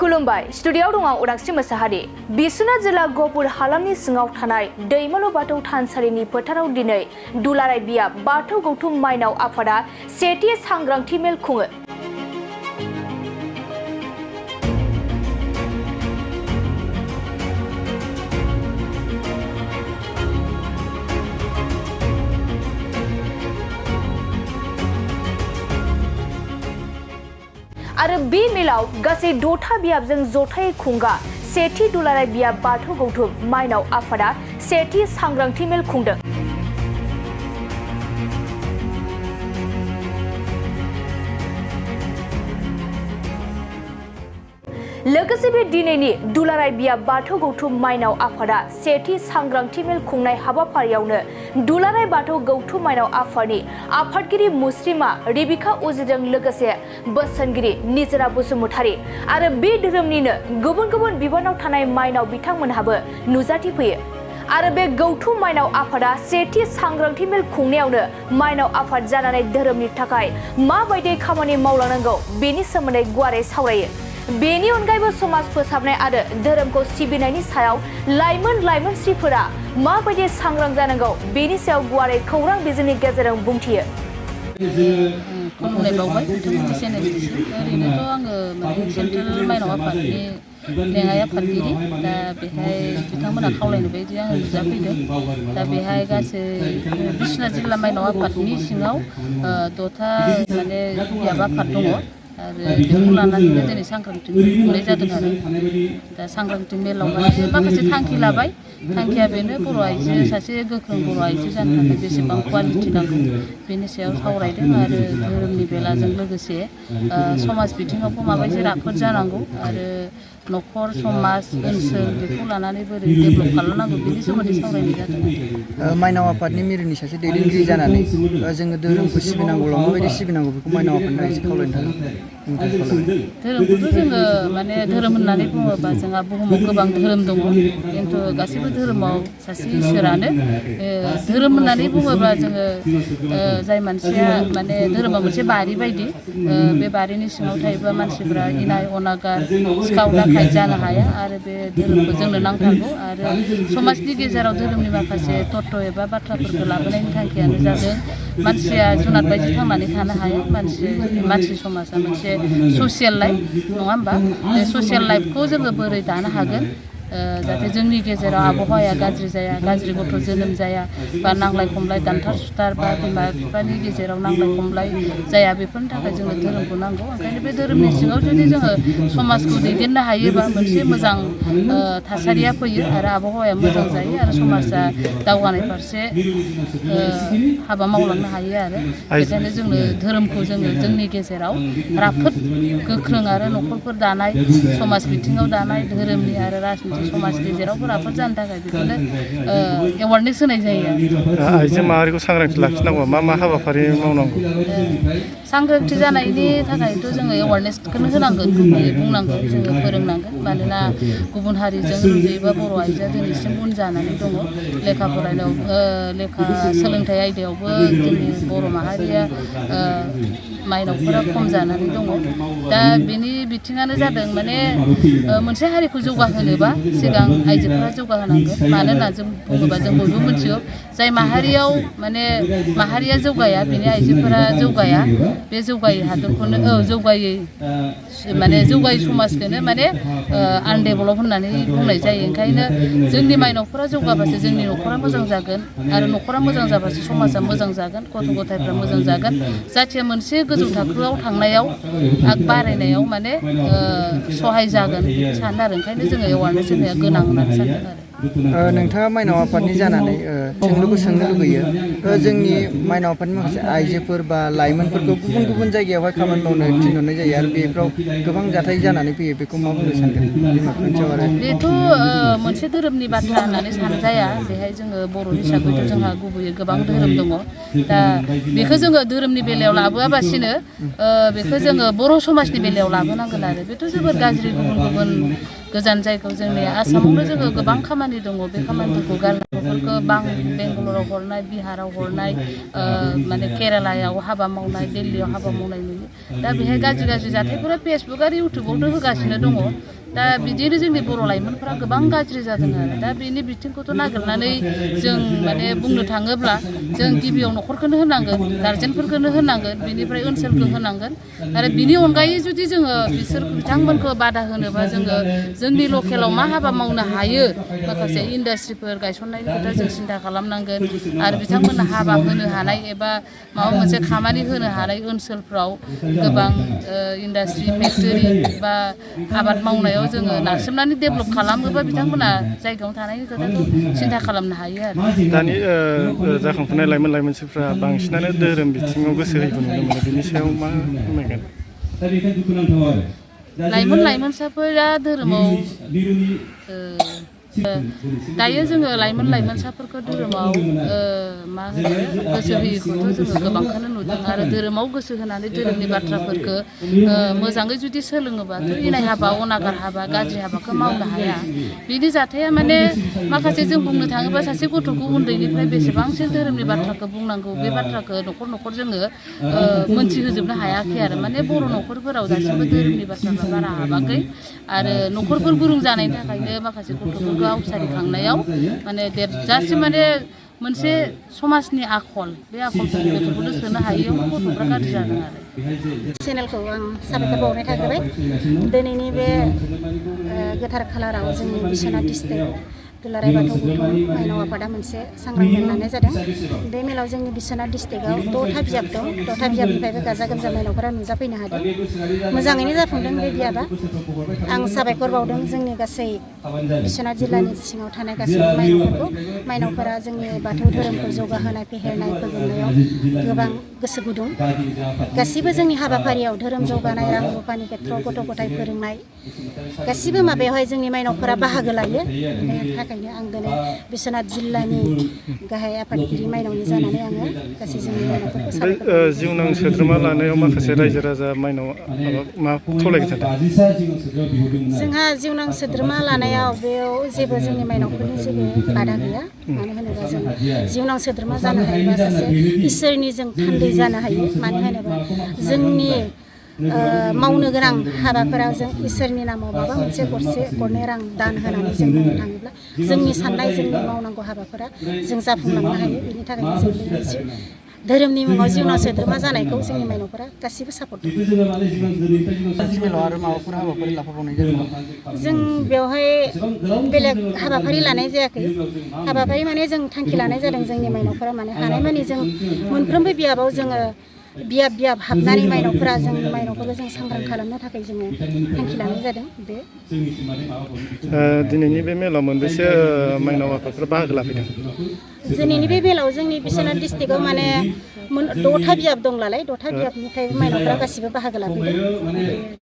खुलुमबाय स्टुडियोआव दं आं उदांस्रि मोसाहारि। बिश्वनाथ जिल्ला गहपुर हालामनि सिङाव थानाय दैमालु बाथौ थानसालिनि फोथाराव दिनै दुलाराय बियाब बाथौ गौथुम माइनाव आफादा सेथि सांग्रांथि मेल खुङो। आरो बे मेलाव गासै 6था बियाबजों जथायै खुंगा सेथि दुलाराय बियाब बाथौ गौथुम माइनाव आफादा सेथि सांग्रांथि मेल खुंदों। लोगोसे बे दिनैनि दुलाराय बियाब बाथौ गौथुम माइनाव आफादा सेथि सांग्रांथि मेल खुंनाय हाबाफारियावनो दुलाराय बाथौ गौथुम माइनाव आफादनि आफादगिरि मुस्रिमा रेबिका उजिजों लोगोसे बोसोनगिरि निजोरा बसुमतारी आरो बे धोरोमनिनो गुबुन गुबुन बिबानाव थानाय माइनाव बिथांमोनहाबो नुजाथिफैयो। आरो बे गौथुम माइनाव आफादा सेथि सांग्रांथि मेल खुंनायावनो माइनाव आफाद जानानै धोरोमनि थाखाय माबायदि खामानि मावलांनांगौ बेनि सोमोन्दै गुवारै सावरायो। बेनि अनगायैबो समाज फोसाबनाय आरो धोरोमखौ सिबिनायनि सायाव लाइमोनस्रिफोरा माबायदि सांग्रां जानांगौ बेनि सायाव गुवारै खौरां बिजोंनि गेजेरजों बुंथियो। खुलुमनाय बावबाय नोंथांमोननि चेनेलनिसिम। ओरैनोथ' आङो सेन्ट्रेल माइनाव आफादनि लेङाइ आफादगिरि। दा बेहाय बिथांमोना खावलायनाय बायदि आङो नुजाफैदों। दा बेहाय गासै बिश्वनाथ जिल्ला माइनाव आफादनि सिङाव 6था बियाब आफाद दङ। आरो बेखौ लानानैनो दिनै सांग्रांथि मेल खुंनाय जादों आरो दा सांग्रांथि मेलाव माखासे थांखि लाबाय। थांखिया बेनो बर' आइजो सासे गोख्रों बर' आइजो जानो थाखाय बेसेबां क्वालिटि नांगौ बेनि सायाव सावरायदों। आरो धोरोमनि बेलाजों लोगोसे समाज बिथिङावबो माबायदि राफोद जानांगौ आरो न'खर समाज ओनसोल बेखौ लानानै बोरै डेभेलप खालामनांगौ बेनि सोमोन्दै सावरायनाय जादों। माइनाव आफादनि मिरुनि सासे दैदेनगिरि जानानै जोङो धोरोमखौ सिबिनांगौल' माबायदि सिबिनांगौ बेखौ माइनाव आफादनिफ्राय एसे खावलायनो धोरोमखौथ' जोङो धोरोम होननानै बुङोबा जोंहा बुहुमाव गोबां धोरोम दङ। खिन्थु गासैबो धोरोमाव सासे इसोरानो धोरोम होननानै बुङोबा जोङो जाय मानसिया धोरोमा मोनसे बारि बायदि बे बारिनि सिङाव थायोबा मानसिफ्रा इनाय अनागार सिखाव दाखायत जानो हाया। आरो बे धोरोमखौ जोंनो नांथारगौ। आरो समाजनि गेजेराव धोरोमनि माखासे तत्व एबा बाथ्राफोरखौ लाबोनायनि थांखियानो जादों मानसिया जुनाद बायदि थांनानै थानो हाया। मानसि समाजा मोनसे ससियेल लाइफ नङा होमबा? बे ससियेल लाइफखौ जोङो बोरै दानो हागोन जाहाथे जोंनि गेजेराव आबहावाया गाज्रि जाया, गाज्रि गथ' जोनोम जाया बा नांलाय खमलाय दानथार सुथार बा बिमा बिफानि गेजेराव नांलाय खमलाय जाया बेफोरनि थाखाय जोंनो धोरोमखौ नांगौ। ओंखायनो बे धोरोमनि सिङाव जुदि जोङो समाजखौ दैदेननो हायोबा मोनसे मोजां थासारिया फैयो आरो आबहावाया मोजां जायो आरो समाजा दावगानाय फारसे हाबा मावलांनो हायो। आरो बेखायनो जोंनो धोरोमखौ जोंनि गेजेराव राफोद गोख्रों आरो न'खरफोर दानाय समाज बिथिङाव दानाय धोरोमनि आरो राजनीति समाज गेजेरावबो राफोद जानो थाखाय बेखौनो एवारनेस होनाय जायो। आइजो माहारिखौ सांग्रांथि लाखिनांगौ मा हाबाफारि मावनांगौ? सांग्रांथि जानायनि थाखायथ' जोङो एवारनेसखौनो होनांगोन, गुबैयै बुंनांगोन, जोङो फोरोंनांगोन। मानोना गुबुन हारिजों रुजुयोबा बर' आइजोआ दिनैसिम उन जानानै दङ। लेखा फरायनायाव लेखा सोलोंथाइ आयदायावबो जोंनि बर' माहारिया माइनावफोरा खम जानानै दङ। दा बेनि बिथिङानो जादों मोनसे हारिखौ जौगाहोनोबा सिगां आइजोफोरा जौगाहोनांगोन। मानो होनना जों बुङोबा जों बयबो मिथियो जाय माहारियाव माहारिया जौगाया बेनि आइजोफोरा जौगाया। बे जौगायै हादरखौनो जौगायै समाजखौनो आनडेभेलप होननानै बुंनाय जायो। ओंखायनो जोंनि माइनावफोरा जौगाबासो जोंनि न'खरा मोजां जागोन आरो न'खरा मोजां जाबासो समाजा मोजां जागोन, गथ' गथायफ्रा मोजां जागोन। जाहाथे मोनसे गोजौ थाखोआव थांनायाव बारायनायाव सहाय जागोन सानो आरो ओंखायनो जोङो एवारनेस होनाया गोनां होननानै सानदों आरो। नोंथाङा माइनाव आफादनि जानानै सोंनो लुगैयो जोंनि माइनाव आफादनि माखासे आइजोफोर बा लाइमोनफोरखौ गुबुन गुबुन जायगायावहाय खामानि मावनो थिनहरनाय जायो आरो बेफ्राव गोबां जाथाय जानानै फैयो। बेखौ मा बुंनो सानगोन? बेथ' मोनसे धोरोमनि बाथ्रा होननानै सानजाया। बेहाय जोङो बर' हिसाबैथ' जोंहा गुबैयै गोबां धोरोम दङ। दा बेखौ जोङो धोरोमनि बेलायाव लाबोआबासिनो बेखौ जोङो बर' समाजनि बेलायाव लाबोनांगोन। आरो बेथ' जोबोद गाज्रि। गुबुन गुबुन गोजान जायगायाव जोंनि आसामावनो जोङो गोबां खामानि दङ। बे खामानिफोरखौ गारनायफोरखौ बेंगालराव हरनाय, बिहाराव हरनाय, केरालायाव हाबा मावनाय, दिल्लीयाव हाबा मावनाय नुयो। दा बेहाय गाज्रि जाथायफोरा फेसबुक आरो इउटुबावनो होगासिनो दङ। दा बिदिनो जोंनि बर' लाइमोनफोरा गोबां गाज्रि जादों आरो दा बेनि बिथिंखौथ' नागिरनानै जों माने बुंनो थाङोब्ला जों गिबियाव न'खरखौनो होनांगोन गारजेनफोरखौनो होनांगोन बेनिफ्राय ओनसोलखौ होनांगोन आरो बिनि अनगायै जुदि जोङो बिथांमोनखौ बादा होनोबा जोङो जोंनि लकेलाव मा हाबा मावनो हायो माखासे इन्डास्ट्रिफोर गायसननायनि खोथा जों सिन्था खालामनांगोन आरो बिथांमोननो हाबा होनो हानाय एबा माबा मोनसे खामानि होनो हानाय ओनसोलफ्राव गोबां इन्डास्ट्रि फेक्टरि बा आबाद मावनायाव जोङो नारसिननानै डेभेलप खालामोबा बिथांमोना जायगायाव थानायनि खोथाखौ सिन्था खालामनो हायो आरो दानि जाखांफुनाय लाइमोनसिफ्रा बांसिनानो धोरोम बिथिङाव गोसो होयैखौ नुनो मोनो बिनि सायाव मा फोरमायगोन लाइमोनसाफोरा धोरोमाव दायो जोङो लाइमोनसाफोरखौ धोरोमाव मा होनो गोसो होयैखौथ' जोङो गोबांखौनो नुदों आरो धोरोमाव गोसो होनानै धोरोमनि बाथ्राफोरखौ मोजाङै जुदि सोलोङोबाथ' इनाय हाबा अनागार हाबा गाज्रि हाबाखौ मावनो हाया बिनि जाथाया माने माखासे जों बुंनो थाङोबा सासे गथ'खौ उन्दैनिफ्राय बेसेबांसिम धोरोमनि बाथ्राखौ बुंनांगौ बे बाथ्राखौ न'खर जोङो मोनथिहोजोबनो हायाखै आरो माने बर' न'खरफोराव दासिमबो धोरोमनि बाथ्राफ्रा बारा हाबाखै आरो न'खरफोर गुरुं जानायनि थाखायनो माखासे गथ'फोरखौ आवसारिखांनायाव माने देरजासिम माने मोनसे समाजनि आखल बे आखलखौ गथ'फोरनो सोनो हायैयाव गथ'फ्रा गाज्रि जादों आरो चेनेलखौ आं साबायखर बावनाय थाग्रोबाय दिनैनि बे गोथार खालाराव जोंनि बिश्वनाथ डिस्ट्रिक्ट दुलाराय बाथौ गौथुम माइनाव आफादा मोनसे सांग्रां मेल लानाय जादों बे मेलाव जोंनि बिश्वनाथ डिस्ट्रिक्टआव 10था बिजाब दं 10था बिजाबनिफ्रायबो गाजा गोमजा माइनावफोरा नुजाफैनो हादों मोजाङैनो जाफुंदों बे बिजाबा आं साबायखर बावदों जोंनि गासै बिश्वनाथ जिल्लानि सिङाव थानाय गासैबो माइनावफोरा जोंनि बाथौ धोरोमखौ जौगाहोनाय फेहेरनाय फोगोमनायाव गोबां गोसो गुदुं गासिबो जोंनि हाबाफारियाव धोरोम जौगानाय रां रुफानि खेथ्रआव गथ' गथाय फोरोंनाय गासिबो माबायावहाय जोंनि माइनावफोरा बाहागो लायो बेनि थाखायनो आं दिनै बिश्वनाथ जिल्लानि गाहाय आफादगिरि माइनावनि जानानै आङो गासै जोंनि माइनावफोरखौ साबायखर जिउनां सोद्रोमा लानायाव माखासे रायजो राजा माइनाव मा खावलायगोन जोंहा जिउनां सोद्रोमा लानायाव बेयाव जेबो जोंनि माइनावफोरनि जेबो बादा गैया मानो होनोबा जों जिउनां सोद्रोमा जानो हायोबा सासे इसोरनि जों थान्दै जानो हायो मानो होनोबा जोंनि मावनो गोनां हाबाफोराव जों इसोरनि नामाव माबा मोनसे गरसे गरनै रां दान होनानै जों मावनो थाङोब्ला जोंनि साननाय जोंनि मावनांगौ हाबाफोरा जों जाफुंलांनो हायो बेनि थाखायनो जों धोरोमनि मुङाव जिउनां सोद्रोमा जानायखौ जोंनि माइनावफोरा गासिबो सापर्ट आरो माबाफोर हाबाफारि लाफाबावनाय जादों जों बेवहाय बेलेग हाबाफारि लानाय जायाखै हाबाफारि माने जों थांखि लानाय जादों जोंनि माइनावफोरा माने हानायमानि जों मोनफ्रोमबो बियाबाव जोङो बियाब हाबनानै माइनावफोरा जों माइनावफोरखौ जों सांग्रां खालामनो थाखाय जोङो थांखि लानाय जादों बे दिनैनि बे मेलाव मोनबेसे माइनाव आफादफोरा बाहागो लाफैदों दिनैनि बे मेलाव जोंनि बिश्वनाथ डिस्ट्रिक्टआव माने 10था बिजाब दं नालाय 10था बिजाबनिफ्राय माइनावफोरा गासिबो बाहागो लाफैदों